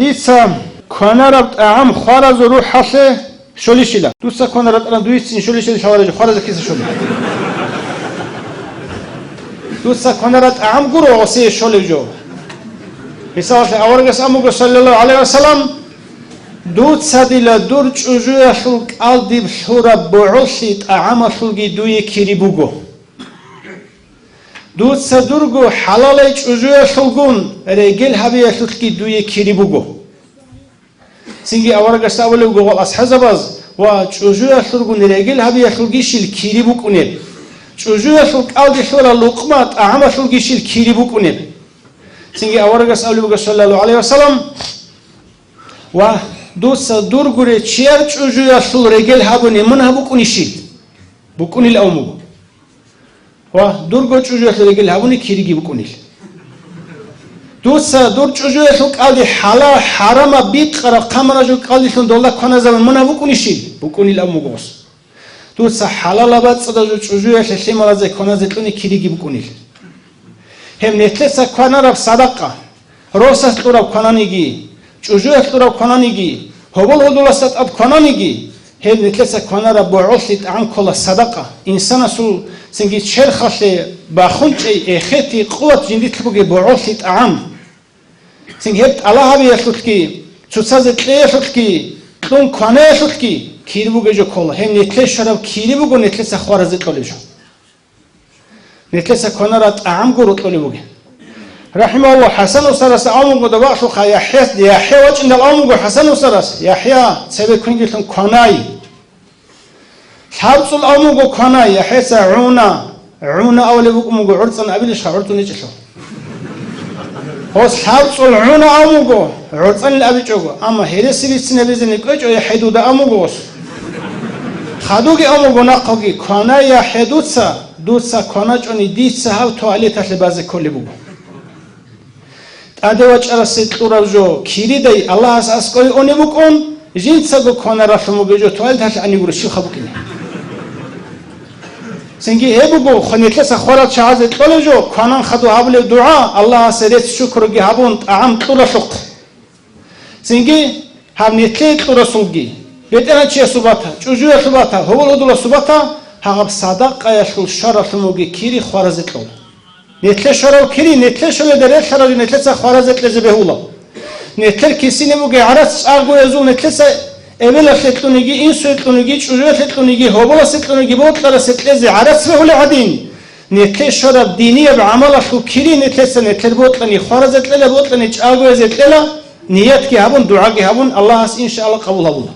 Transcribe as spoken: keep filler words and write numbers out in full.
Дица кванараб тӀагӀам хваразул рухӀалъе щолищила? Дуца кванараб тӀагӀам дуецин щолищила, лъалареб жо хваразе киса щолеб? Дуца кванараб тӀагӀам гуро гъосие щолеб жо. Мисалалъе, аварагас амуго, саллаллагьу гӀалайгьи вассалам: «Дуца дила дур чӀужуялъул кӀалдиб лъураб богӀолъи тӀагӀамалъулги дуе кири буго. Дуца дурго хӀалалай чӀужуялъулгун регел гьабиялъулъги дуе кири буго». Цинги аварагасда абулеб буго гъол асхӀазабаз: «Ва чӀужуялъулгун регел гьабиялъулгищил кири букӀунеб? ЧӀужуялъул кӀалдилъула лукъма тӀагӀамалъулгищил кири букӀунеб?» Цинги аварагас абулеб буго, саллаллагьу гӀалайгьи вассалам: «Ва дуца дургуре чияр чӀужуялъул регел гьабуни мун гьабукӀунищил?» БукӀунил абун буго. Ва дурго чӀужуялъул регел гьабуни кириги букӀунил. Дуца дур чӀужуялъул кӀалди хӀалал-хӀарамаб бикъараб хъамаражул кӀалдилъун долда кваназабун мун гьабукӀунищил? БукӀунил абун буго гъос. Дуца хӀалалаб бацӀцӀадажул чӀужуялъе лъималазе кваназе кьуни кириги букӀунил. Гьеб нилъеца кванараб садакъа, росас кьураб квананиги, чӀужуялъ кьураб квананиги, гьобол-гьудуласда тӀад квананиги, гьеб нилъеца кванараб богӀолъи тӀагӀам ккола садакъа, инсанасул цинги черхалъе бахун чӀей эхети къуват жиндилъ бугеб богӀолъи тӀагӀам. Цинги гьеб тӀала гьабиялъулъги, цоцазе кьеялъулъги, кьун кванаялъулъги кири бугеб жо ккола, гьеб нилъее щвараб кири буго нилъеца хваразе кьолеб жо. Нилъеца кванараб тӀагӀам гуро кьолеб бугеб. РахӀимагьуллагь, ХӀасан устарас абун буго, дабагълъухъа ЯхӀяс, ЯхӀя вачӀиндал абун буго ХӀасан устарас: «ЯхӀя, цебе квенгилъун кванай. ЛъабцӀул абун буго кванай». ЯхӀяца гӀуна, гӀуна абулеб букӀун буго, гӀорцӀан абилищха, гӀорцӀун гьечӀелъул. Гъос лъабцӀул гӀуна абун буго, гӀорцӀанил абичӀого, амма гьереси бицинабизеги кӀвечӀо ЯхӀя дуда абун буго гъос. Хадуги абун буго нахъеги: «Кванай, ЯхӀя, дуца, дуца кваначӀони дица гьаб туалеталъе базе кколеб буго». ТӀаде вачӀарасе кьураб жо киридай Аллагьас аскӀове унеб букӀун, жинцаго кванаралъун бугеб жо туалеталъе ани гуро щибха букӀине. Цинги гьеб буго, хо-, нилъеца хварал чагӀазе кьолеб жо, кванан хадуб гьабулеб дугӀа, Аллагьасе рецц-шукруги гьабун, тӀагӀам кьуралъухъ. Цинги гьаб нилъее кьурасулги, бетӀергьанчиясул бата, чӀужуялъул бата, гьобол-гьудуласул бата, гьаб садакъаялъул щваралъун бугеб кири хваразе кьола. Нилъее щвараб кири, нилъее щвалеб релълъараб жо нилъеца хваразе кьезе бегьула. Нилъер кисине бугеб гӀарац чӀагоязул нилъеца эбелалъе кьуниги, инсуе кьуниги, чӀужуялъе кьуниги, гьоболасе кьуниги бокьарасе кьезе гӀарац бегьулеб гӀадин, нилъее щвараб динияб гӀамалалъул кири нилъеца нилъер бокьани хваразе кьела, бокьани чӀагоязе кьела, ниятги гьабун, дугӀаги гьабун, Аллагьас, иншааллагь, къабул гьабула.